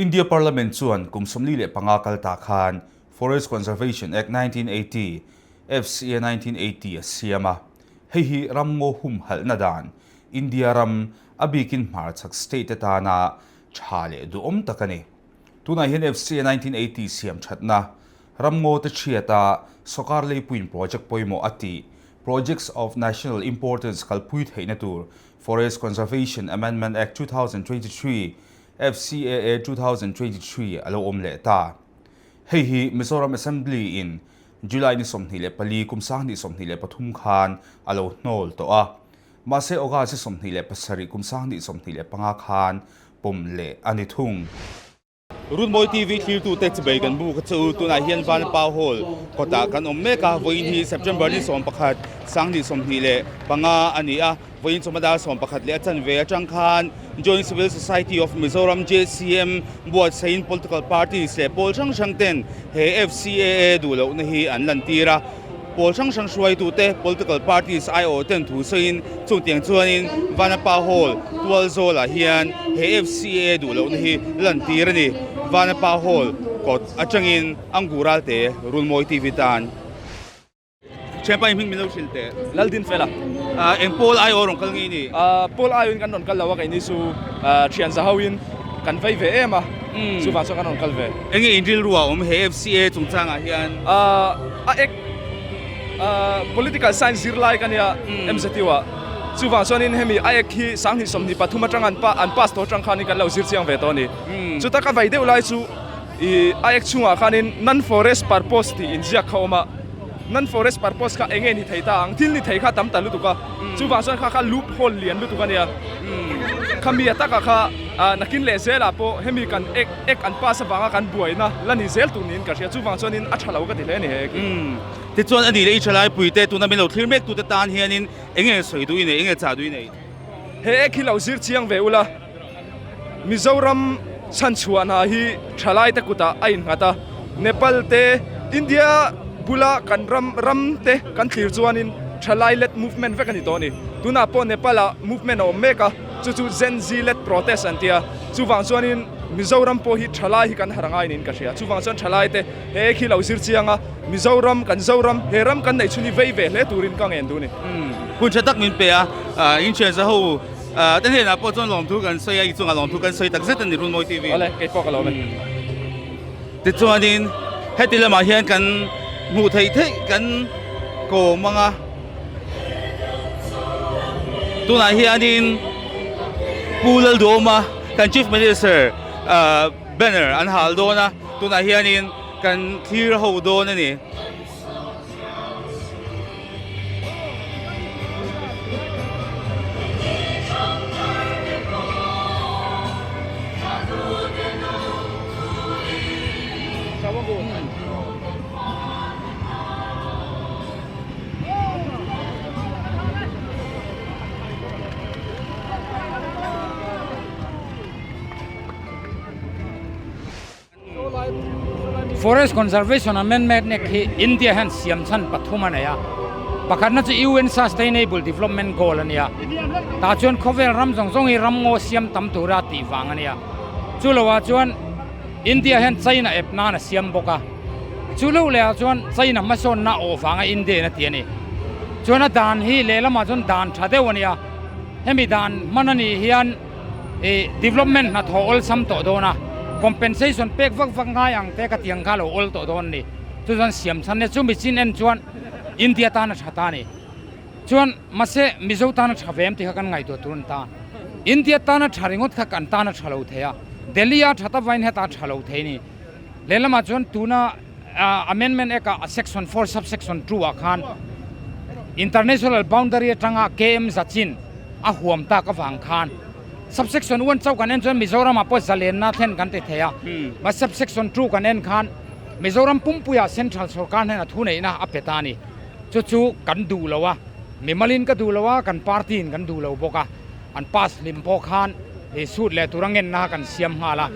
India Parliament chuan kum 45 kal ta khan Forest Conservation Act 1980, FCA 1980, a siam a. Hei hi ramngaw humhalhna dan, India ram, a bikin hmarchhak state atana tha leh duhawm tak a ni. Tunah hian FCA 1980 siam thatna, ramngaw te chhiata sawkar leipuiin project pawimawh a tih, Projects of National Importance kalpui theihna tur Forest Conservation Amendment Act 2023, FCAA 2023, a lo awm leh ta. Hei hi Mizoram Assembly in July ni 24 kum 2023 khan a lo hnawl tawh a. Mahse August 27 kum 2025 khan pawm leh a ni thung. Runmawi TV thlirtute chibei kan buk a che u. Tunah hian Vanpau Hall kawtah kan awm mek a, vawiin hi September ni 11, 2025 a ni a. Vawiin chawhma 11 leh a chanve atang khan Joint Civil Society of Mizoram, JCM, buatsaiin political parties leh pawl hrang hrang ten he FCAA duh lohna hi an lantir a. Pawl hrang hrang hruaitute, political parties aiawh ten thu sawiin chutiang chuanin Vanapa Hall tualzawlah hian he FCAA duh lohna hi lantir a ni. Vanapa Hall kawt atangin Angu Ralte, Runmawi TV tan. Thianpa in hming min lo hrilh teh. Laldin Fela. Eng Paul aiawh rawn kal nge i nih? Paul aiawhin kan rawn kal lo a, keini chu thian za hoin kan vei ve em a, chuvang chuan kan rawn kal ve. Enge in rilru a awm he FCA chungchangah hian? A ek Political Science zirlai ka nia MZU ah, chuvang chuanin hemi a ek hi 2023 atang an pass tawh atang khanin kan lo zir chiang ve tawh a ni. Chuta ka vei deuh lai chu I a ek chhungah khanin non forest purpose tih inziak kha a awm a, non forest purpose kha eng nge ni thei ta ang, thil ni thei kha a tam ta lutuk a, chuvang chuan kha kha loop hole lian lutuk a nia, khami a takah kha nakin leh zelah pawh hemi kan ek ek an pass avanga kan buaina la ni zel tur niin ka hria, chuvang chuanin a tha lo ka ti hle a ni he ek hi. Tichuan a nih leh i thalai puite tuna min lo thlir mek tute tan hianin eng nge sawi duh i nei, eng nge chah duh i nei? He ek hi lo zir chiang ve ula. Mizoram chhanchhuah hna hi thalaite kutah a innghat a, Nepal te, India bula kan ram ram te kan thlir chuanin thalai led movement vek a ni tawh a ni. Tunah pawh Nepal-ah movement a awm mek a, chu chu Gen Z led protest an ti a, chuvang chuanin Mizoram pawh hi thalai hi kan har angai niin ka hria. Chuvang chuan thalaite he khi lo zir chiang a, Mizoram kan Zoram, he ram kan neih chhun hi vei ve hle turin ka ngen duh a ni. Hun tha tak min pe a, inṭhianza ho Te hnenah pawh chuan lawmthu kan sawi a, i chungah lawmthu kan sawi tak zet a ni Runmawi TV. Awle, kei pawh ka lawm e. Tichuanin heti lamah hian kan hmuh theih theih kan kawm ang a, tunah hianin Pu Lalduhawma kan Chief Minister banner an hal dawn a, tunah hianin kan thlir ho dawn a ni. Forest Conservation Amendment Act hi India hian siam chhan pathum a nei a. Pakhatna chu UN Sustainable Development Goal a nia. Tah chuan khawvel ram zawng zawng hi ramngaw siam tam tura tih vang a nia. Chu loah chuan India hian China ep nan a siam bawk a. Chu lo lehah chuan China hmasawnna awh vanga India in a ti a ni. Chuan a dan hi lehlamah chuan dan tha deuh a nia. Hemi dan hman a nih hian ih development hnathawh awlsam tawh dawn a, compensation pek vak vak ngai ang te ka ti ang kha a lo awl tawh dawn a ni. Chu chuan siam chhan nia chumi chin en chuan India tan a tha ta a ni. Chuan mahse Mizo tan a tha ve em tih kha kan ngaihtuah tur a ni ta. India tan a tha ringawt kha kan tan a tha lo thei a, Delhi a that avain heta a tha lo thei a ni. Lehlamah chuan tuna Amendment Act ah Section 4 Subsection 2 ah khan International Boundary atanga KM zachin a huam tak avang khan Subsection 1 chauh kan en chuan Mizoram ah pawh zalenna thlen kan ti thei a, mahse Subsection 2 kan en khan Mizoram pumpuiah Central Sorkar hnenah thu neihna a pe ta a ni. Chu chu kan duh lo a, mimalin ka duh lo a, kan party in kan duh lo bawk a, an pass hlim pawh khan suit leh tura ngenna kan siam nghal a.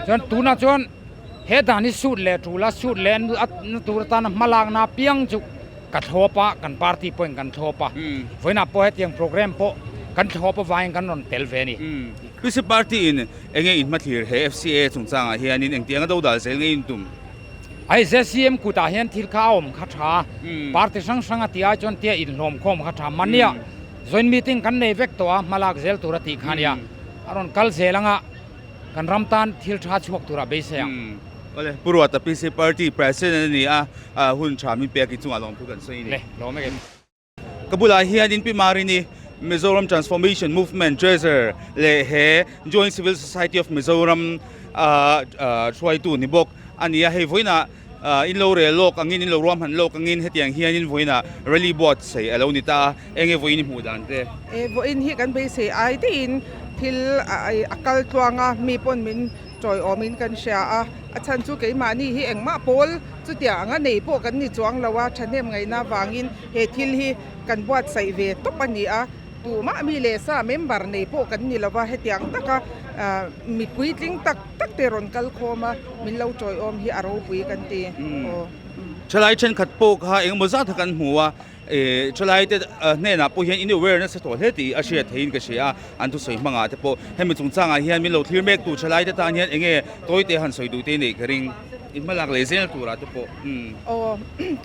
Chuan tunah chuan He dan hi suit leh tul a, suit leh na tur atana hma lakna apiang chu ka thlawp a, kan party pawhin kan thlawp a. Vawiinah pawh hetiang program pawh kan thlawp avangin kan rawn tel ve a ni. PC Party in enge in hmathlir he FCA chungchangah hianin engtianga dodal zel nge in tum? Hei ZCM kutah hian thil kha a awm kha tha a, party hrang hrang a tih ai chuan tia inhlawm khawm kha tha. Mahnia joint meeting kan nei vek tawh a, hmalak zel tur a tih kha nia. A rawn kal zel anga kan ram tan thil tha chhuak tura beisei ang. Awle, Pu Ruata PC Party President a ni a, hun tha min pek hi chungah lawmthu kan sawi a ni. Le, lawm e kei. Ka bulah hianin Pi Marini, Mizoram Transformation Movement Treasurer leh he Joint Civil Society of Mizoram hruaitu ni bawk a ni a. Hei vawiinah in lo rel lawk angin, in lo ruahman lawk angin hetiang hianin vawiinah rally buatsaih a lo ni ta a. Enge vawiin i hmuh dan te? E, vawiin hi kan beisei ai daihin thil a kal tluang a, mi pawn min tawiawmin kan hria a. A chhan chu keimahni hi engmah pawl chutiang anga nei pawh kan ni chuang lo a, thahnem ngaihna avangin He thil hi kan buatsaih ve tawp a ni a, tumah mi leh sa member nei pawh kan ni lova, hetiang taka mi puitling tak tak te rawn kal khawm a, min lo tawiawm hi a ropui kan ti aw. Thalai thenkhat pawh kha engemaw zat kha kan hmu a, thalai te hnenah pawh hian in aware nasa tawh hle tih a hriat theihin ka hria a, an thusawi hmangah te pawh hemi chungchangah hian min lo thlir mek tu thalai te tan hian enge tawi te han sawi duh te neih ka ring. I hmalak leh zel turah te pawh. Aw,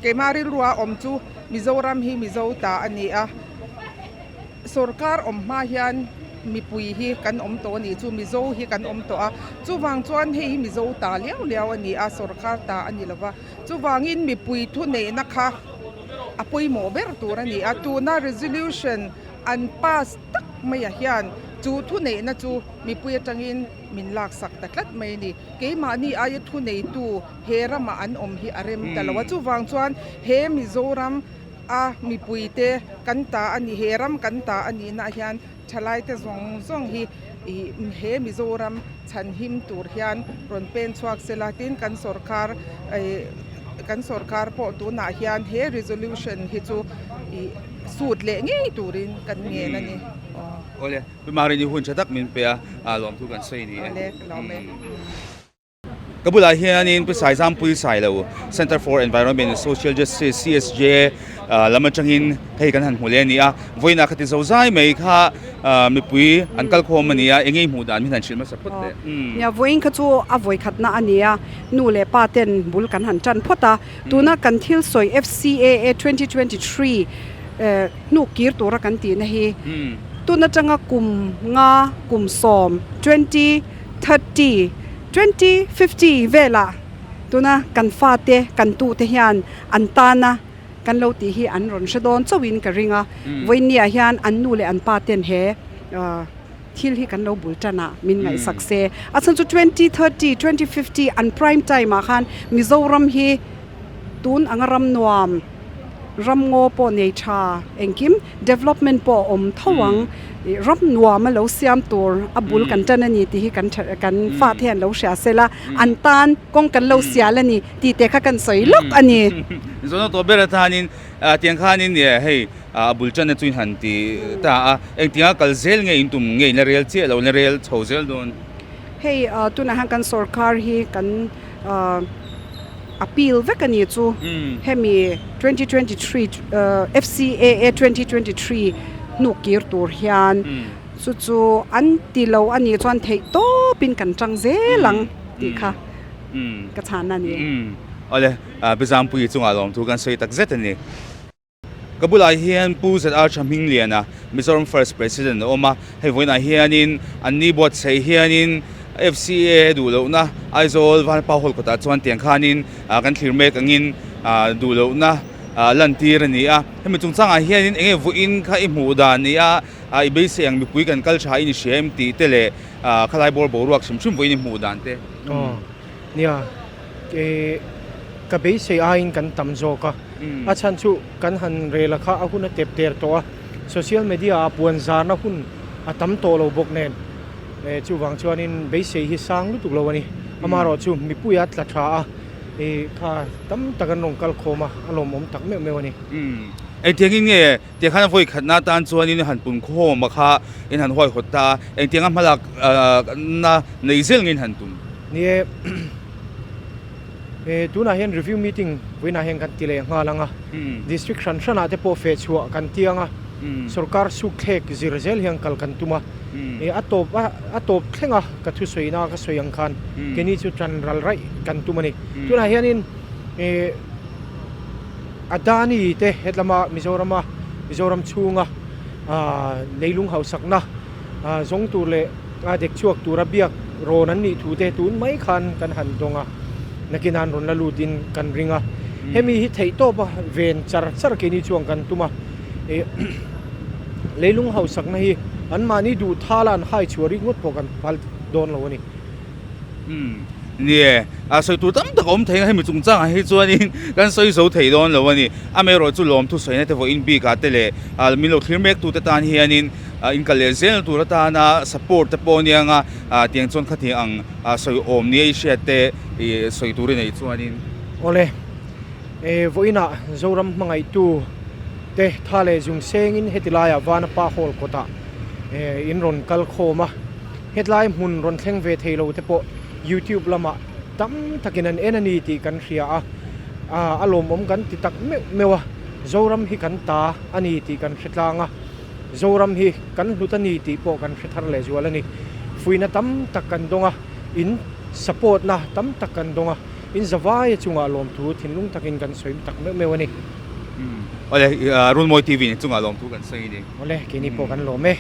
keimah rilrua awm chu Mizoram hi Mizo ta a ni a, sorkar awm hma hian mipui hi kan awm tawh a nih chu, Mizo hi kan awm tawh a, chuvang chuan hei hi Mizo ta liau liau a ni a, sorkar ta a ni lo va, chuvangin mipui thuneihna kha a pawimawh ber tur a ni a, tuna resolution an pass tak maiah hian chu thuneihna chu mipui atangin min laksak ta tlat mai a ni. Keimahni aia thuneitu he ramah an awm hi a rem ta lo a, chuvang chuan he Mizoram a mipuite kan ta a ni, he ram kan ta a nihna hian thalaite zawng zawng hi he Mizoram chhanhim tur hian rawn pen chhuak se la, tin kan sorkar kan sorkar pawh tunah hian he resolution hi chu sut leh ngei turin kan ngen a ni. Awle. Pi Marini hun tha tak min pe a, lawmthu kan sawi ni e. Ka bulah hianin Pi Saizampuii Sailo, Centre for Environment and Social Justice, CSJ, lam atangin hei kan han hmu leh a ni a. Vawiinah kha ti zo zai mai kha mipui an kal khawm a ni a, enge i hmuh dan min han hrilh hmasa phawt teh. Nia, vawiin kha chu a vawikhatna a ni a, nu leh pa ten bul kan han tan phawt a. Tuna kan thil sawi FCAA 2023 Hnuk kir tura kan tihna hi tun atanga kum nga kum sawm, 2030, 2050 velah tuna kan fate kan tute hian an tana kan lo tih hi an rawn hre dawn chauhin ka ring a. Vawiinniah hian an nu leh an pa ten he thil hi kan lo bul tan a min ngaihsak se. A chhan chu 2030, 2050 an prime time ah khan Mizoram hi tun anga ram nuam, ram ngaw pawh nei tha engkim development pawh a awm tho ang ih ram nuam a lo siam tur a bul kan tan a ni tih hi kan kan fate hian lo hria se la an tan kawng kan lo sial a ni tih te kha kan sawi lawk a ni. Zawhna tawh ber atanin tiang khanin hei a bul tan na chu in han ti ta a engtinga kal zel nge in tum nge in la rel chiah lo in la rel chho zel dawn. Hei tunah hian kan sorkar hi kan appeal vek a ni chu hemi 2023 FCAA 2023 hnuk kir tur hian chu chu an ti lo a nih chuan theih tawpin kan tang zel ang tih kha ka chhan a ni. Awle, Bizampui chungah lawmthu kan sawi tak zet a ni. Ka bulah hian Pu ZR Thahmingliana, Mizoram First President a awm a, hei vawiinah hianin an ni buatsaih hianin FCA duh lohna Aizawl Vanpa Hall kawtah chuan tiang khanin kan thlir mek angin duh lohna lantir a ni a. Hemi chungchangah hianin eng nge vawiin kha i hmuh dan ni a, i beisei ang mipui kan kal tha in i hria em tih te leh khalai bawr boruak hrim hrim vawiin i hmuh dan te. Aw nia. Ka beisei aiin kan tam zawk a, a chhan chu kan han rel a kha a hun a tep der tawh a, social media ah puan zarna hun a tam tawh lo bawk nen chuvang chuanin beisei hi sang lutuk lo a ni. Amaherawhchu mipui a tla tha a, kha tam tak an rawn kal khawm a, a lawmawm tak meuh meuh a ni. Engtiangin nge tiang khan a vawi khatna atan chuanin han pun khawm a kha in han huaihawt ta a, engtianga hmalak na nei zel nge in han tum? Ni e, e tunah hian review meeting vawiinah hian kan ti leh nghal ang a, district hran hranah te pawh feh chhuah kan ti ang a. Sorkar sukthlek zir zel hian kal kan tum a, a tawp a tawp thleng a ka thusawina ka sawi ang khan keini chu tan ral raih kan tum a ni. Tunah hianin Adani te hetlama Mizorama Mizoram chhunga leilung hausakna zawng tur leh a dek chhuak tura biak rawn an nih thu te tun mai khan kan han dawng a, nakin an rawn la lutin kan ring a. Hemi hi theihtawp a ven char char keini chuan kan tum a, ih leilung hausakna hi anmahni duh thala an hai chhuah rik ngawt pawh kan phal dawn lo a ni. Umm nie, a sawi tur tam tak a awm thei a, hemi chungchangah hi chuanin kan sawi zo thei dawn lo a ni. Amaherawh chu lawmthu sawina te vawiin bikah te leh min lo thlir mek tute tan hianin inkal leh zel tur atana support te pawh ania nga tiang chuan khatiang ang sawi awm nia i hriat te ih sawi tur i neih chuanin. Awle, vawiinah Zoram hmangaihtu te tha leh zung sengin heti laiah Vanapa Hall kawtah in rawn kal khawm a. Hetlai hmun rawn thleng ve thei lo te pawh YouTube lamah tam takin an en a ni tih kan hria a, a lawmawm kan ti tak meuh meuh a, Zoram hi kan ta a ni tih kan hre tlang a, Zoram hi kan hlut a ni tih pawh kan hre thar leh zual a ni. Fuihna tam tak kan dawng a, in support na tam tak kan dawng a, in zavaia chungah lawmthu thinlung takin kan sawi tak meuh meuh a ni. Awle, Runmawi TV chungah lawmthu kan sawi a ni. Awle, keini pawh kan lawm e.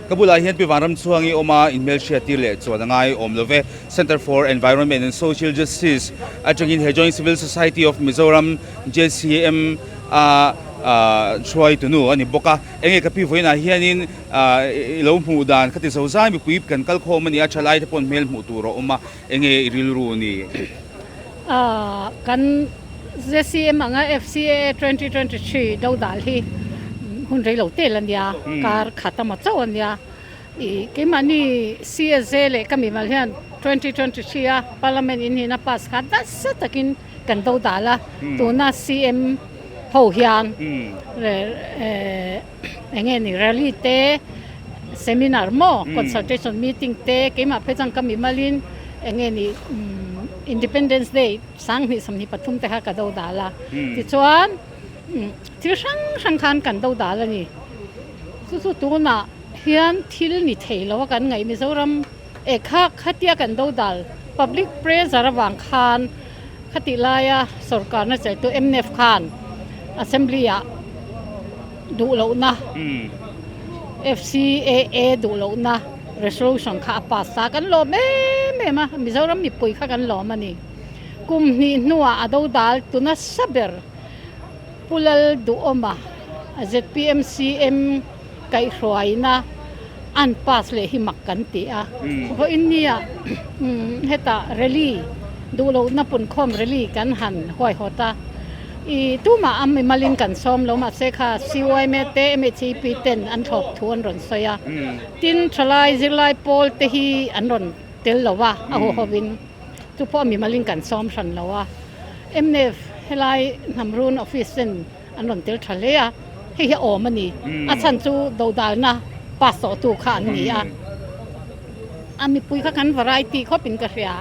Ka bulah hian Pi Vanram chhuang i awm a, inhmelhriat tir leh chuan a ngai awm lo ve. Centre for Environment and Social Justice atangin he Joint Civil Society of Mizoram, JCM, a hruaitu nu a ni bawk a. Enge ka pi vawiinah hianin i lo hmuh dan kha ti zo zai mipui kan kal khawm a ni a, thalai te pawn hmel hmuh tur a awm a, enge i rilru ni? Kan ZCM anga FCAA 2023 dodal hi hun rei lo tel a nia, kar khat emaw chauh a nia. Ih keimahni CSJ leh ka mimal hian 2023 a Parliament in hina pass kha nasa takin kan dodal a, tuna CM ho hian eng nge ni rally te seminar maw consultation meeting te keimah phei chuan ka mimalin eng nge ni Independence Day 2023 te kha ka do dal a tichuan thil hrang hrang khan kan do dal a ni chu chu tunah hian thil ni thei lo a kan ngaih Mizoram eh kha khatia kan do dal public pressure avang khan Khatih laia sorkarna cheltu mnf khan Assembly ah duh lohna FCAA duh lohna resolution kha a pass ta kan lawm em em a, Mizoram mipui kha kan lawm a ni. Kum hnih hnuah a dodal tu nasa ber Pu Lalduhawma zpm CM kaihhruaina an pass leh hi mak kan ti a, vawiin nia hetah rally duh lohna punkhawm rally kan han huaihawt a, ih tumah a mimalin kan sawm lo mahse kha CYMA te MHEP ten an thlawp thu an rawn sawi a, tin thalai zirlai pawl te hi an rawn tel lo a, a huhawin chu pawh a mimalin kan sawm hran lo a, mnf helai Hnamrun office ten An rawn tel tha hle a, hei hi a awm a ni. A chhan chu dodalna pass tawhtu kha an ni a. A mipui kha kan variety khawpin ka hria.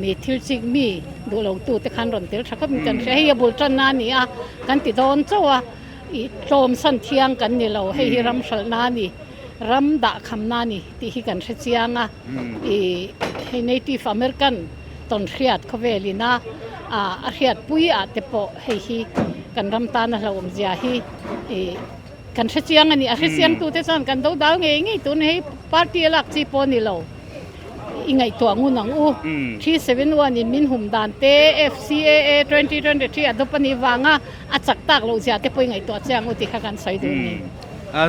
Mi thil chik mi duh lotu te khan rawn tel tha khawpin kan hria. Hei a bul tanna a ni a, kan ti dawn chauh a, ih tlawmsan thiang kan ni lo. Hei hi ram hralhna a ni, ram dahkhamna a ni tih hi kan hre chiang a. Ih hei Native American. Tawn hriat khawvel ina a hriat pui ah te pawh hei hi kan ram tana hlauhawm zia hi ih kan hre chiang a ni. A hre chiang tu te chuan kan do dal ngei ngei tur ni hei party a lak chi pawh a ni lo. I ngaihtuah ngun ang u. 371 in min hum dan te FCAA 2023 a dawp a nih vanga a chak tak loh zia te pawh i ngaihtuah chiang u tih kha kan sawi duh a ni.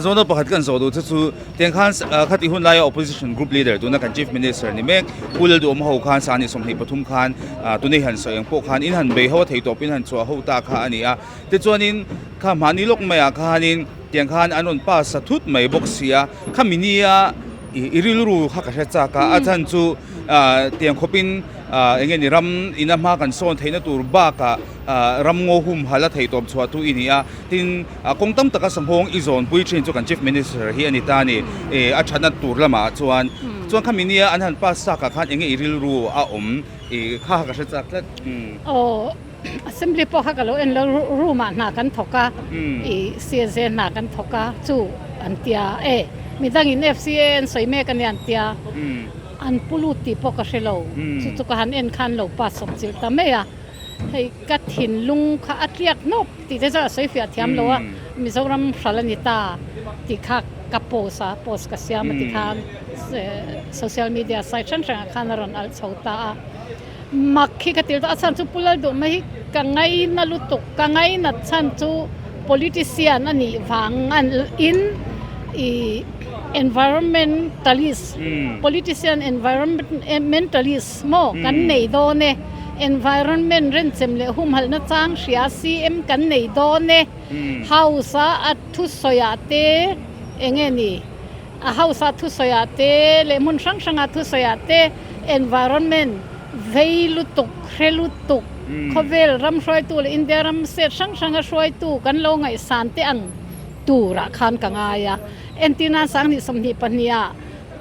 Zawhna pakhat kan zawh duh chu chu tiang khan khati hun laia opposition group leader tuna kan chief minister ni mek Pu Lalduhawm ho khan 2023 khan tunei han sawi ang pawh khan in han bei ho a thei tawp in han chhuah ho ta kha a ni a. Tichuanin kha mahni lawk maiah khanin tiang khan an rawn pass sa thut mai bawk si a, khami nia i rilru kha ka hre chak a, a chhan chu tiang khawpin eng nge ni ram ina hma kan sawn theihna tur bakah ram ngaw humhalh a thei tawp chhuah tu i ni a, tin kawng tam taka sanghawng i zawnpui thin chu kan Chief Minister hi a ni ta a ni, a thatna tur lamah chuan chuan khami nia an han pass chak ah khan eng nge i rilru a awm i kha kha ka hre chak tlat. Aw. Assembly pawh kha ka lo en lo room ah hna kan thawk a i CSA hna kan thawk a chu an tia e midangin FCA an sawi mek ania an tia an pu lut tih pawh ka hre lo chu chu ka han en khan lo pass sawp chilh ta mai a hei ka thinlung kha a tliak hnawp tih te chuan a sawi fiah thiam lo a Mizoram hral a ni ta tih kha ka post a post ka siam a tikhan social media site hrang hrangah khan a rawn alh chho ta a. Mak hi ka tir tawh a chhan chu Pu Lalduhma hi ka ngaina lutuk, ka ngainat chhan chu politician a nih vang an in ih environmentalist politician environmentalist maw kan nei dawn e, environment renchem leh humhalhna chang hria CM kan nei dawn e, house a a thusawi ah te eng nge ni a house a thusawi ah te leh hmun hrang hrang a thusawi ah te Environment vei lutuk, hre lutuk, khawvel ram hruaitu leh India ram state hrang hranga hruaitu kan lo ngaihsan teh ang turah khan ka ngai a. Entirna 20 22 ah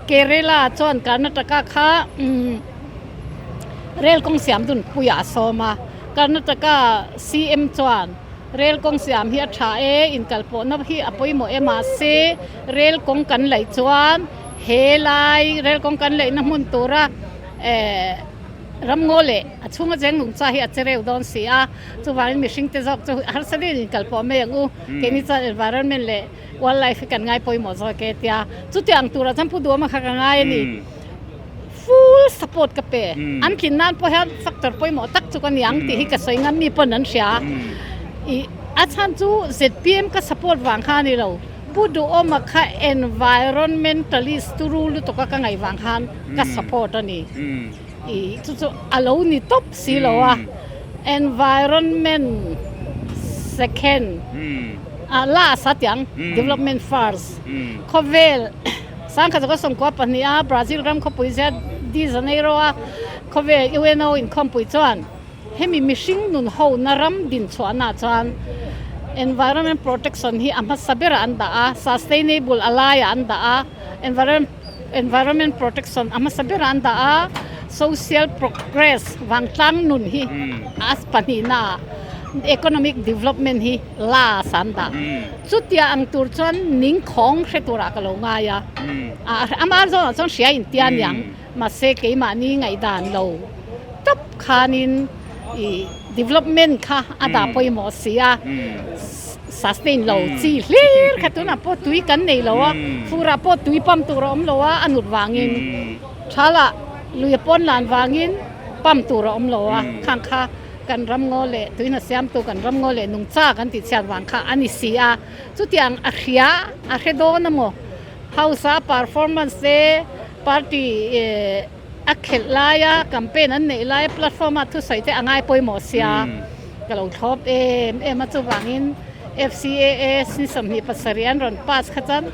Kerala chuan Karnataka kha rel kawng siam dun puiah a sawm a, Karnataka CM chuan rel kawng siam hi a tha e, inkalpawhna hi a pawimawh e mahse rel kawng kan laih chuan He lai rel kawng kan leihna hmun tura eh ramngaw leh a chhunga cheng nungcha hi a che reuh dawn si a, chuvangin mihring te zawk chu harsa deuhin in kal pawh mai ang u, keini chuan environment leh wildlife hi kan ngai pawimawh zawk e tia chutiang turah chuan Pu Duhawma kha ka ngai a ni. Full support ka pe, an tlin nan pawh hian factor pawimawh tak chu ka ni ang tih hi ka sawi ngam mi pawn an hria. Ih a chhan chu zpm ka support vang kha a ni lo. Pu Duhawma kha environmentalist turu lutuk a ka ngaih vang khan ka support a ni. I chu chu a lo ni tawp si lo a. Environment second a last a tiang development first. Khawvel sangkhat zawka sawmkua pahniha Brazil ram khawpui zia de Janeiro a khawvel UNO inkhawmpui chuan Hemi mihring nun hona ram din chhuahnaah chuan environment protection hi a hmasa berah an dah a, sustainable a laiah an dah a, environment protection a hmasa berah an dah a, social progress vangtlang nun hi a pahnihnaah economic development hi last an dah. Chutia ang tur chuan ning khawng hre turah ka lo ngai a, amah zawnah chuan hria intia niang. Mahse keimahni ngaihdan lo tawp khanin ih development kha a dah pawimawh si a, sustain lo chi hlir kha tunah pawh tui kan nei lo a, furah pawh tui pump tur a awm lo a, a nut vangin thalah lui a pawn lan vangin pump tur a awm lo a, khang kha kan ramngaw leh tuihna siamtu kan ramngaw leh nungcha kan tih chhiat vang kha a ni si a, chutiang a hria a hre dawn a maw? House a performance te party a khelh laia campaign an neih laia platform a thusawi te a ngai pawimawh sia ka lo thlawp em em a chuvangin FCAA ni 27 an rawn pass kha chuan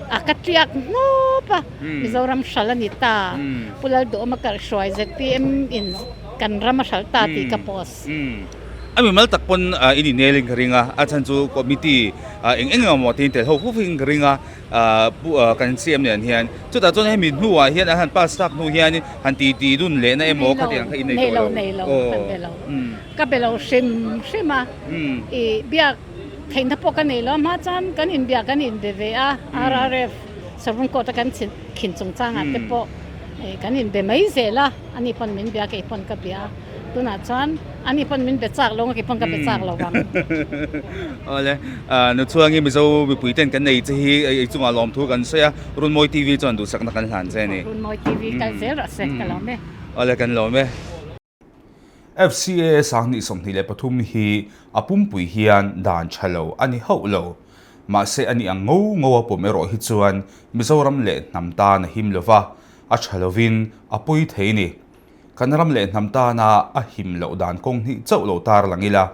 a ka tliak hnawp a Mizoram hral a ni ta Pu Lalduhawma kalhruai zpm in kan ram a hral ta tih ka post. A mimal tak pawn in inel in ka ring a, a chhan chu committee eng eng emaw te in tel ho fuf in ka ring a, pu kan CM nen hian chutah chuan hemi hnuah hian an han pass tak hnu hian han ti ti dun leh na emaw khatiang kha in nei tawh lo. Nei lo, nei lo, kan be lo. Ka be lo hrim hrim a, i biak theihna pawh ka nei lo a, hma chuan kan inbiak kan inbe ve a, RRF Sarvun Court a kan khin chungchangah te pawh kan inbe mai zel a, ani pawn min bia kei pawn ka bia. Tunah chuan ani pawn min be chak lo ang a, kei pawn ka be chak lo ang. Awle, nu chuangin Mizo mipui ten kan nei che hi ei chungah lawmthu kan sawi a, Runmawi TV chuan duhsakna kan hlan che a ni. Runmawi TV kal zel rawh se, ka lawm e. Awle, kan lawm e. FCAA 2023 hi a pumpui hian dan tha lo a ni hauh lo. Mahse a ni ang ngo ngo a pawm erawh hi chuan Mizoram leh hnam tan a him lova, a tha lovin a pawi thei ni. Kan ram leh hnam tana a him loh dan kawng hnih chauh lo tar lang ila.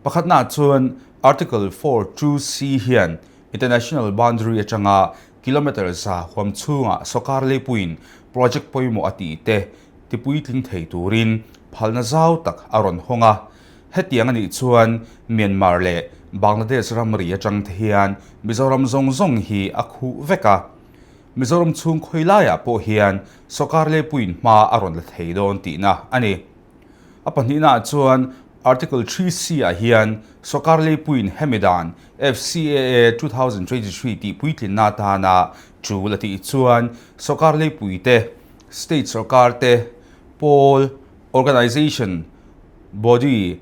Pakhatnaah chuan Article 4 2C hian International Boundary atanga kilometre za huam chhungah sawkar leipuiin project pawimawh a tih te tipuitling thei turin phalna zau tak a rawn hawng a. Hetiang a nih chuan Myanmar leh Bangladesh ramri atang te hian Mizoram zawng zawng hi a khuh vek a. Mizoram chhung khawi laiah pawh hian sawrkar leipuiin hma a rawn la thei dawn tihna a ni. A pahnihnaah chuan Article 3C ah hian sawrkar leipuiin hemi dan FCAA 2023 tih puitlinna atana tul a tih chuan sawrkar leipui te, state sawrkar te, pawl, organisation, body,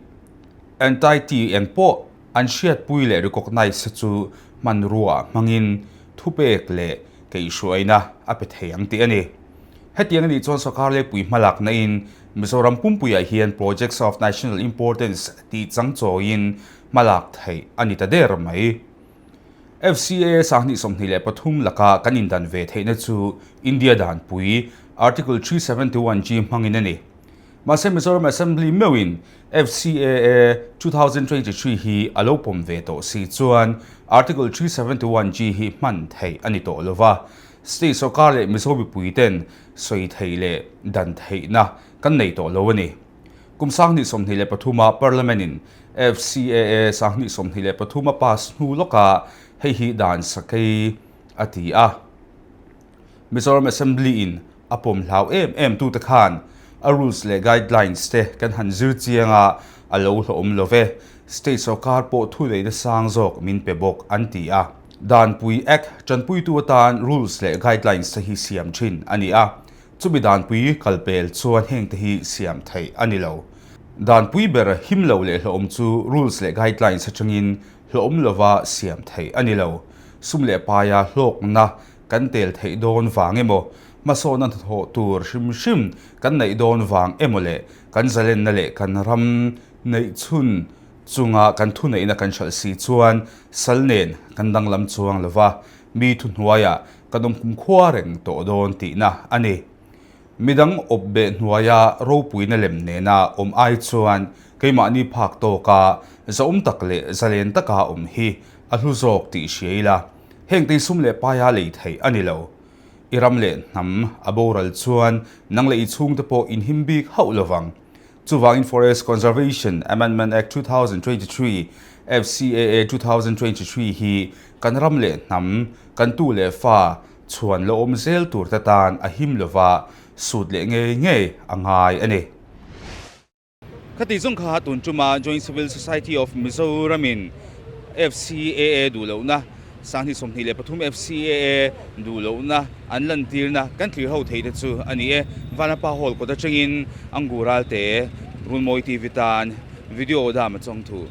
entity eng pawh an hriatpui leh recognise chu hmanrua hmangin thupek leh keihhruaina a pe thei ang tih a ni. Hetiang a nih chuan sawrkar leipui hmalakna in Mizoram pumpuiah hian Projects of National Importance tih changchawiin hmalak theih a ni ta der mai. FCA 2023 laka kan indan ve theihna chu India danpui Article 371G hmangin a ni. Mahse Mizoram Assembly meuhin FCAA 2023 hi a lo pawm ve tawh si chuan Article 371G hi hman theih a ni tawh lova, State sawrkar leh Mizo mipuiten sawi theih leh dan theihna kan nei tawh lo a ni. Kum 2023 a Parliament in FCAA 2023 a pass hnu lawkah hei hi dan sakei a ti a. Mizoram Assembly in a pawm hlau em em tute khan a rules leh guidelines te kan han zir chiang a, a lo hlawhawm lo ve. State sawrkar pawh thuneihna sang zawk min pe bawk an ti a. Danpui Act tanpuitu atan rules leh guidelines te hi siam thin a ni a, chumi danpui kalpel chuan heng te hi siam theih a ni lo. Danpui ber him lo leh hlawhawm chu rules leh guidelines atangin hlawhawm lova siam theih a ni lo. Sum leh paia hlawkna kan tel theih dawn vang emaw, hmasawnna hnathawh tur hrim hrim kan neih dawn vang emaw leh kan zalenna leh kan ram neih chhun chunga kan thuneihna kan hralh si chuan sal nen kan danglam chuang lova, mi thuhnuaiah kan awm kumkhua reng tawh dawn tihna a ni. Midang awp beh hnuaia ropuina lem nena awm ai chuan keimahni phak tawka zahawm tak leh zalen taka awm hi a hlu zawk tih hria ila. Heng tei sum leh paia lei theih a ni lo. I ram leh hnam a boral chuan nang leh i chhungte pawh inhim bik hauh lovang. Chuvangin Forest Conservation Amendment Act 2023, FCAA 2023, hi kan ram leh hnam, kan tu leh fa chhuan la awm zel tur te tan a him lova sut leh ngei ngei a ngai a ni. Khati zawng kha tun tuma Joint Civil Society of Mizoram-in FCAA duh lohna, 2023 FCAA duh lohna an lantirna kan thlir ho thei te chu a ni e. Vanapa Hall kawt atangin Angu Ralte, Runmawi TV tan video dam a chawng thu.